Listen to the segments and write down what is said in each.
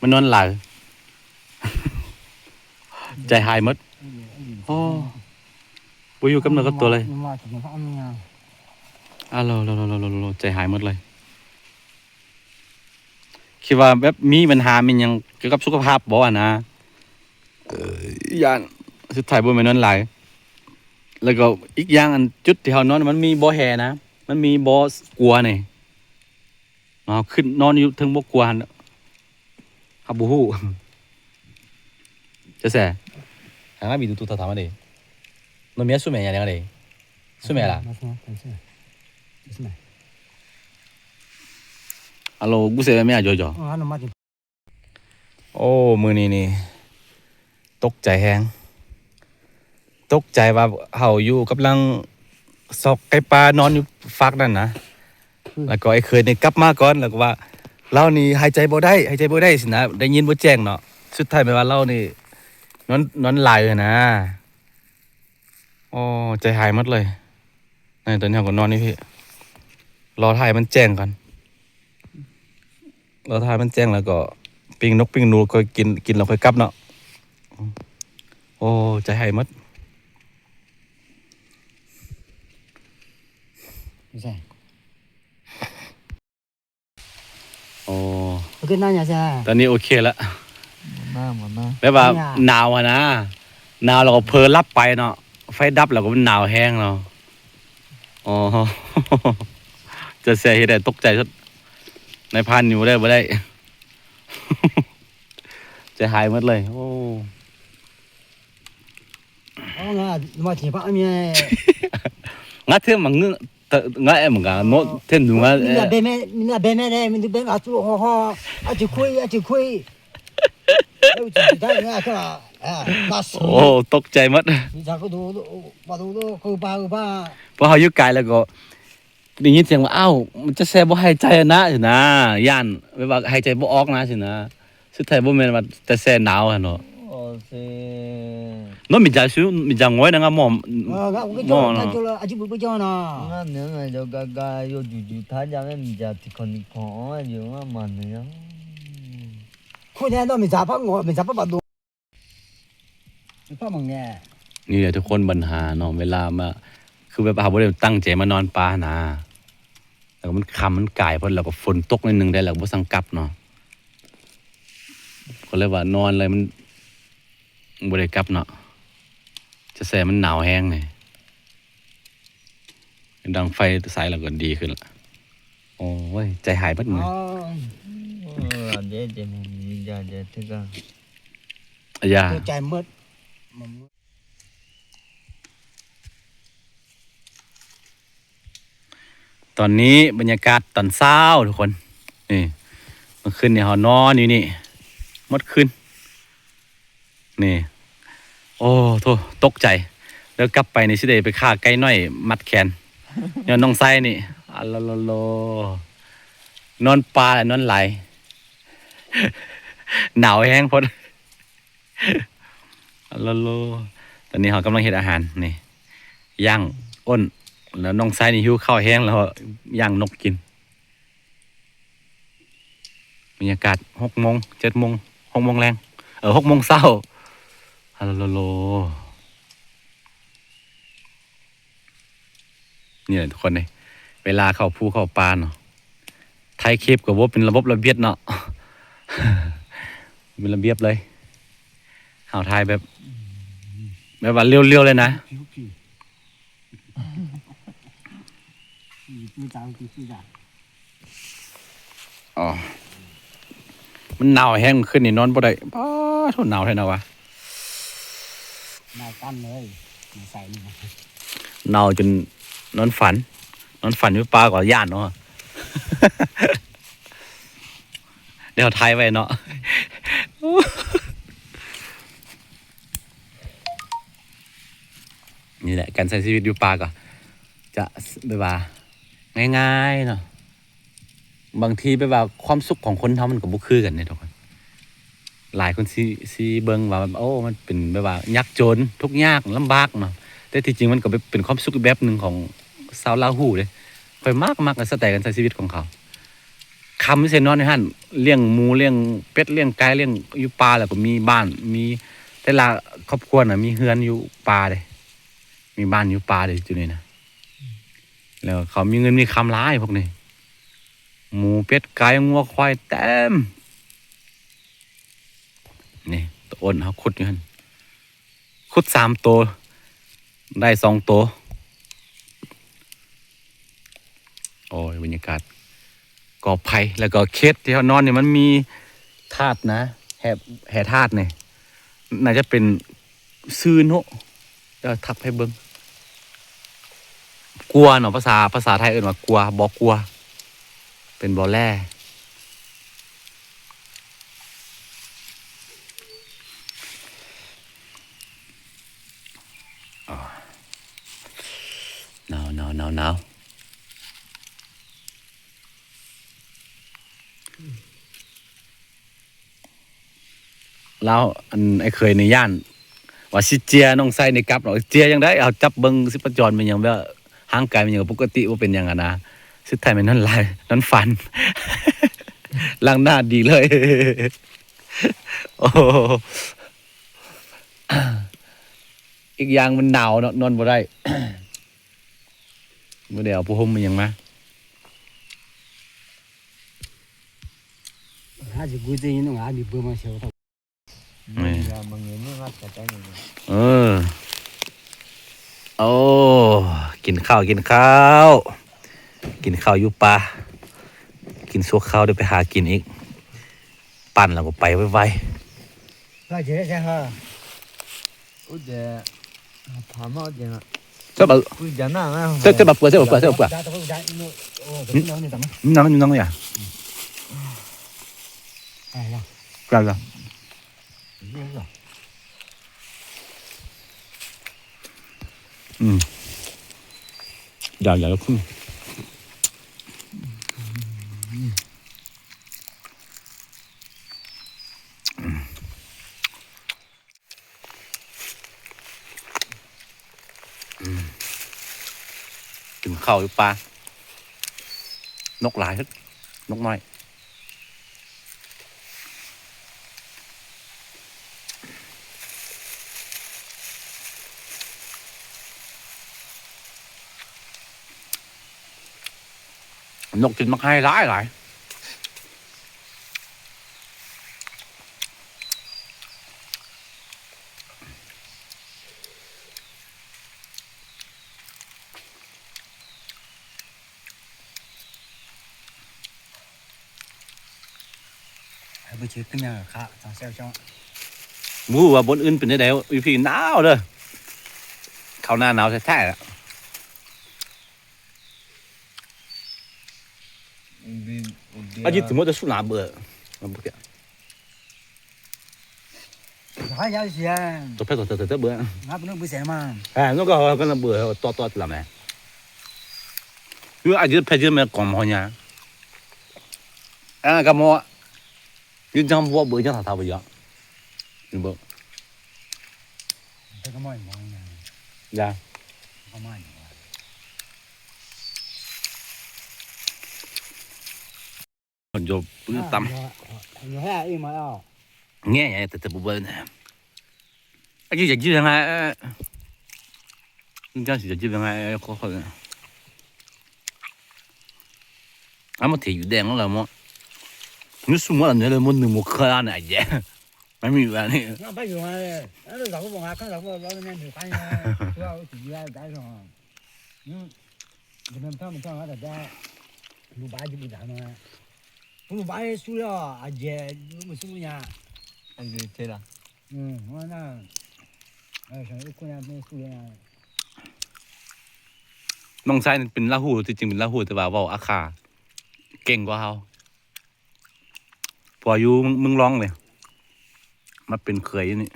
ມັນນອນຫຼາຍ ໃຈຫາຍໝົດ. ໂອ້ ບໍ່ຢູ່ກັບເນື້ອກັບຕົວເລີຍ. ອາໂລ ໃຈຫາຍໝົດເລີຍ. ຄິດວ່າແບບມີບັນຫາມີຫຍັງກ່ຽວກັບສຸຂະພາບບໍ່ຫັ້ນນະ. ຢ້ານ ສຸດທ້າຍບໍ່ແມ່ນນອນຫຼາຍ. ແລ້ວກໍອີກຢ່າງ ອັນຈຸດທີ່ເຮົານອນມັນມີບໍ່ແຮ່ນະ, ມັນມີບໍ່ກົວນີ້. ເຮົາຂຶ້ນນອນຢູ່ເທິງບໍ່ກົວຫັ້ນ ເຮົາບໍ່ຮູ້. ຈະແຊ ຫາງາມີຕຸຕຸທາມາເດ ໂນເມຍ ສຸແມຍາແດງເດ ສຸແມລາ ອາໂລ ກຸເສແມຍາໂຈໂຈ. ໂອ້ ມື້ນີ້ນີ້ຕົກໃຈແຮງ. ຕົກໃຈວ່າເຮົາຢູ່ ກຳລັງຊອກໄກ່ປ່ານອນຢູ່ຟາກນັ້ນນະ. ອືມ ແລ້ວກໍໄອ້ເຂີຍນີ້ກັບມາກ່ອນ ແລ້ວກໍວ່າລາວນີ້ຫາຍໃຈບໍ່ໄດ້ ຫາຍໃຈບໍ່ໄດ້ຊີ້ນະ ໄດ້ຍິນບໍ່ແຈ້ງເນາະ. ສຸດທ້າຍແມ່ນວ່າລາວນີ້ນອນ ນອນຫຼາຍຫັ້ນນະ. ໂອ້ ໃຈຫາຍໝົດເລີຍ. ນີ້ ຕອນນີ້ເຮົາກໍນອນຢູ່ພີ້ ລໍຖ້າໃຫ້ມັນແຈ້ງກ່ອນ. ລໍຖ້າໃຫ້ມັນແຈ້ງແລ້ວກໍປີ້ງນົກປີ້ງໜູຄ່ອຍກິນ ກິນແລ້ວຄ່ອຍກັບເນາະ. ໂອ້ ໃຈຫາຍໝົດ. ໂອ້ ໂອເຄນະ ຕອນນີ້ໂອເຄລະ. ແບບວ່າໜາວຫັ້ນນະ ໜາວແລ້ວກໍເຜີຫຼັບໄປເນາະ. ໄຟດັບແລ້ວກໍມັນໜາວແຮງເນາະ. ອໍ ຈະແຊເຮັດໃຫ້ຕົກໃຈສຸດ. ນາຍພານຢູ່ບໍ່ໄດ້ ບໍ່ໄດ້ ໃຈຫາຍໝົດເລີຍ. ໂອ້ ງາເທື່ອມາງເງືອ ງາເທື່ອມາງເງືອ ເນາະ ເທື່ອໜຶ່ງງາ ມີເນື້ອເບແມ່ ມີເນື້ອເບແມ່ແດ່ ມີເນື້ອເບແມ່ ອາຈຸໂຮໂຮ ອາຈຸຄຸຍ ອາຈຸຄຸຍ. ໂອ້ ຕົກໃຈໝົດ. ພວກເຮົາຢູ່ໄກແລ້ວກໍໄດ້ຍິນສຽງວ່າ ອ້າວ ມັນຈະແຊບໍ່ຫາຍໃຈນະ ຊີ້ນະ ຢ້ານແບບວ່າຫາຍໃຈບໍ່ອອກນະ ຊີ້ນະ. ສຸດທ້າຍບໍ່ແມ່ນວ່າແຕ່ແຊໜາວຫັ້ນເນາະ. ໂອເຄ ເນາະ ມີຈາຊູ ມີຈາງອຍນະງາໝໍ ເອີ ງາ ໝໍເນາະ ອາຈິບຸບຈອນະ ງາເນີງ ກາກາ ໂຍຈູຈູທາຈາແມ່ນມີຈາຕິຄອນນິຄອນ ອາຍຸງາມາເນີງ. ຄຸຍແນ່ເນາະ ມີຈາພັກງໍ ມີຈາປະບາດ ນີ້ແຫຼະທຸກຄົນ ບັນຫາເນາະ ເວລາມາ ຄືແບບເຮົາບໍ່ໄດ້ຕັ້ງໃຈມານອນປ່ານະ ແລ້ວກໍມັນຄ່ຳ ມັນກາຍໂພດ ແລ້ວກໍຝົນຕົກໜ້ອຍໜຶ່ງໄດ້ ແລ້ວກໍບໍ່ສັງກັບເນາະ. ກໍເລີຍວ່ານອນເລີຍ ມັນບໍ່ໄດ້ກັບເນາະ ຈະແຊມັນໜາວແຮງນີ້. ດັງໄຟໃສ່ແລ້ວກໍດີຂຶ້ນລະ. ໂອ້ຍ ໃຈຫາຍເບິດມື້. ຕອນນີ້ບັນຍາກາດຕອນເຊົ້າທຸກຄົນ ນີ້ ເມື່ອຄືນນີ້ເຮົານອນຢູ່ນີ້ໝົດຄືນ. ນີ້ ໂອ້ໂທ້ ຕົກໃຈ ແລ້ວກັບໄປນີ້ຊິໄດ້ໄປຂ້າໄກ່ນ້ອຍມັດແຂນ ຍ້ອນນ້ອງໄຊນີ້ ອາລາໂລໂລ ນອນປ່າແລະນອນຫຼາຍ ໜາວແຮງໂພດ ອາລາໂລ. ຕອນນີ້ເຮົາກຳລັງເຮັດອາຫານ ນີ້ ຍ່າງອົ້ນ ແລ້ວນ້ອງໄຊນີ້ຫິວເຂົ້າແຮງ ແລ້ວຍ່າງນົກກິນ. ບັນຍາກາດຫົກໂມງ ເຈັດໂມງ ຫົກໂມງແລງ ເອີ ຫົກໂມງເຊົ້າ ອາລາໂລໂລ. ນີ້ແຫຼະທຸກຄົນເອີຍ ເວລາເຂົ້າພູເຂົ້າປ່າເນາະ ຖ່າຍຄລິບກໍບໍ່ເປັນລະບົບລະບຽບເນາະ ເປັນລະບຽບເລີຍ. ເຮົາຖ່າຍແບບ ແບບວ່າລຽວໆເລີຍນະ. ອໍ ມັນໜາວແຮງ ຄືນນີ້ນອນບໍ່ໄດ້. ປາໂທ້ ໜາວແທ້ນະວະ ໜາວກັນເລີຍ ໜາວໃສນີ້ ໜາວຈົນນອນຝັນ ນອນຝັນຢູ່ປ່າກໍຢ້ານເນາະ. ດຽວເຮົາຖ່າຍໄວ້ເນາະ. ນີ້ແຫຼະ ການໃຊ້ຊີວິດຢູ່ປ່າກໍຈະແບບວ່າງ່າຍໆເນາະ. ບາງທີແບບວ່າຄວາມສຸກຂອງຄົນເຮົາມັນກໍບໍ່ຄືກັນເດ້ທຸກຄົນ. ຫຼາຍຄົນຊິ ຊິເບິ່ງວ່າ ໂອ້ ມັນເປັນແບບວ່າຍາກຈົນ ທຸກຍາກລຳບາກເນາະ ແຕ່ທີ່ຈິງມັນກໍເປັນ ເປັນຄວາມສຸກອີກແບບໜຶ່ງຂອງຊາວລາວຮູ້ເດ້. ຂ້ອຍມັກ ມັກສະໄຕການໃຊ້ຊີວິດຂອງເຂົາ. ຄ່ຳຢູ່ໃສນອນຢູ່ຫັ້ນ ລ້ຽງໝູ ລ້ຽງເປັດ ລ້ຽງໄກ່ ລ້ຽງຢູ່ປ່າ ແລ້ວກໍມີບ້ານ ມີ ແຕ່ລະຄອບຄົວນະ ມີເຮືອນຢູ່ປ່າເດ້ ມີບ້ານຢູ່ປ່າເດ້ ຈຸນີ້ນະ ແລ້ວເຂົາມີເງິນມີຄຳຫຼາຍພວກນີ້ ໝູ ເປັດ ໄກ່ ງົວ ຄວາຍ ເຕັມ ນີ້ ໂຕໂອນເຮົາຂຸດຢູ່ຫັ້ນ ຂຸດສາມໂຕ ໄດ້ສອງໂຕ. ໂອ້ຍ ບັນຍາກາດກອໄຜ່ ແລ້ວກໍເຂດທີ່ເຮົານອນນີ້ ມັນມີທາດນະ ແຮ່ ແຮ່ທາດນີ້ ໜ້າຈະເປັນ ຊື່ເນາະ ດຽວທັກໃຫ້ເບິ່ງ ກົວເນາະ ພາສາ ພາສາໄທເອີ້ນວ່າກົວ ບໍ່ກົວ ເປັນບໍ່ແລ່ ອ້າ ໜາວ ໜາວ ໜາວ ໜາວ. ລາວ ອັນ ອ້າຍເຂີຍນີ້ຢ້ານວ່າຊິເຈຍນ້ອງໄຊນີ້ກັບເນາະ ເຈຍຈັ່ງໃດ ເຮົາຈັບເບິ່ງຊີພະຈອນແມ່ນຫຍັງ ແບບຮ່າງກາຍແມ່ນຫຍັງກໍປົກກະຕິ ບໍ່ເປັນຫຍັງຫັ້ນນະ ສຸດທ້າຍແມ່ນນອນຫຼາຍ ນອນຝັນ ລ້າງໜ້າດີເລີຍ ໂອ້ ອີກຢ່າງມັນໜາວເນາະ ນອນບໍ່ໄດ້ ບໍ່ໄດ້ເອົາຜ້າຫົ່ມອີ່ຫຍັງມາ. ເອີ ເອີ ໂອ້ ກິນເຂົ້າ ກິນເຂົ້າ ກິນເຂົ້າຢູ່ປ່າ ກິນຊົ່ວຄາວ ດຽວໄປຫາກິນອີກ ປັ່ນແລ້ວກໍໄປໄວໆ. ອືມ ຢາກ ຢາກ ອືມ ກິນເຂົ້າຢູ່ປ່າ ນົກຫຼາຍ ນົກນ້ອຍ. ນົກກິນໝາກໄຮຫຼາຍໆ. ບໍ່ຮູ້ວ່າບ່ອນອື່ນເປັນຈັ່ງໃດ ຢູ່ພີ້ໜາວເດີ ເຂົ້າໜ້າໜາວແທ້ໆລະ. ອາທິດສະໝຸດ ສຸລາເບີ ອາທິດແພ້ ເບີ ອາ ກະມໍ ຍືນຈັງບໍ່ເບີ ຍັງຖາມບໍ່ຢອກ ເບີ ຢາ ໂຍ ປືຕຳ ແງ່ ແຕ່ ແຕ່ບໍ່ເບີ ອາ ຍືນ ຢາກຍືນຍັງໄງ ຍືນຈັງຊິຢາກຍືນຍັງໄງ ຂໍ ຂໍ ອາ ມາເທຢູ່ແດງແລ້ວໝົດ ມີຊຸມອັນນີ້ເລີຍ ໝົດໜຶ່ງໝົດເຄືອນນີ້ ອາແຍ ມັນມີແບບນີ້ ນ້ອງຊາຍນັ້ນເປັນລາຫູ ທີ່ຈິງເປັນລາຫູ ແຕ່ວ່າເວົ້າອາຂ່າເກັ່ງກວ່າເຮົາ ເພາະຢູ່ເມືອງລອງເລີຍ ມາເປັນເຂີຍຢູ່ນີ້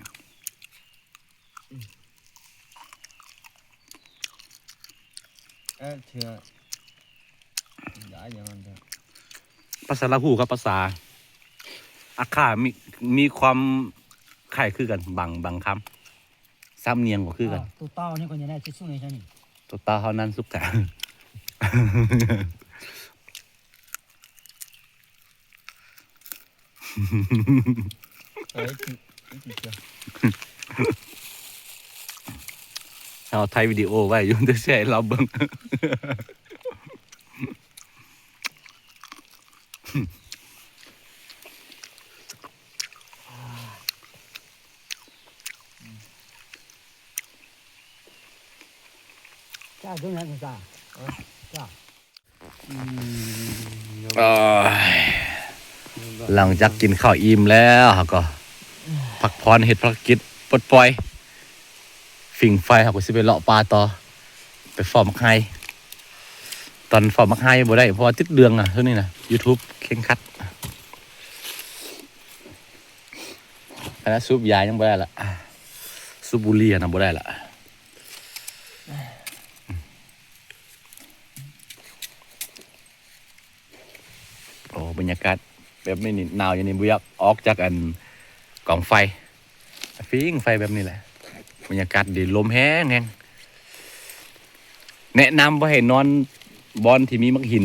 ພາສາລາຫູກັບພາສາອາຂ່າມີ ມີຄວາມຄ້າຍຄືກັນ ບາງ ບາງຄຳ ສຳນຽງກໍຄືກັນ ໂຕເຕົ້າເຮົານັ້ນສຸກກະ. ເອີຍ ເຮົາຖ່າຍວິດີໂອໄວ້ຢູ່ ແຕ່ຊິໃຫ້ລາວເບິ່ງ. ຈ້າ ດູແມ່ນຈ້າ ເອີ ຈ້າ. ອືມ ເອີຍ ຫຼັງຈາກກິນເຂົ້າອີ່ມແລ້ວ ເຮົາກໍພັກຜ່ອນ ເຮັດພາລະກິດປົດປ່ອຍ ຟິງໄຟ. ເຮົາກໍຊິໄປເລາະປ່າຕໍ່ ໄປເຝົ້າໝາກໄຮ. ຕອນເຝົ້າໝາກໄຮບໍ່ໄດ້ ເພາະວ່າຕິດເລື່ອງນະ ຊ່ວງນີ້ນະ YouTube ເຄັ່ງຄັດ. ຂະໜາດສູບຢາຍັງບໍ່ໄດ້ລະ ສູບບຸຫຼີ່ຫັ້ນນະບໍ່ໄດ້ລະ. ໂອ້ ບັນຍາກາດແບບນີ້ນີ້ ໜາວຢູ່ນີ້ ບໍ່ຢາກອອກຈາກອັນກອງໄຟ ຟິງໄຟແບບນີ້ແຫຼະ. ບັນຍາກາດດີ ລົມແຮງໆ. ແນະນຳບໍ່ໃຫ້ນອນບ່ອນທີ່ມີໝາກຫີນ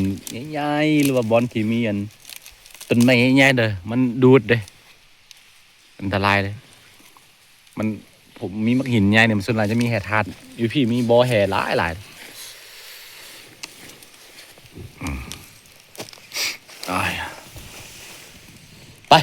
ໃຫຍ່ໆ ຫຼືວ່າບ່ອນທີ່ມີອັນຕົ້ນໄມ້ໃຫຍ່ໆເດີ້ ມັນດູດເດ້ ອັນຕະລາຍເດ້. ມັນ ມີໝາກຫີນໃຫຍ່ນີ້ ມັນສ່ວນຫຼາຍຈະມີແຮ່ທາດ ຢູ່ພີ້ມີບໍ່ແຮ່ຫຼາຍໆ. ອາຍ ໄປ.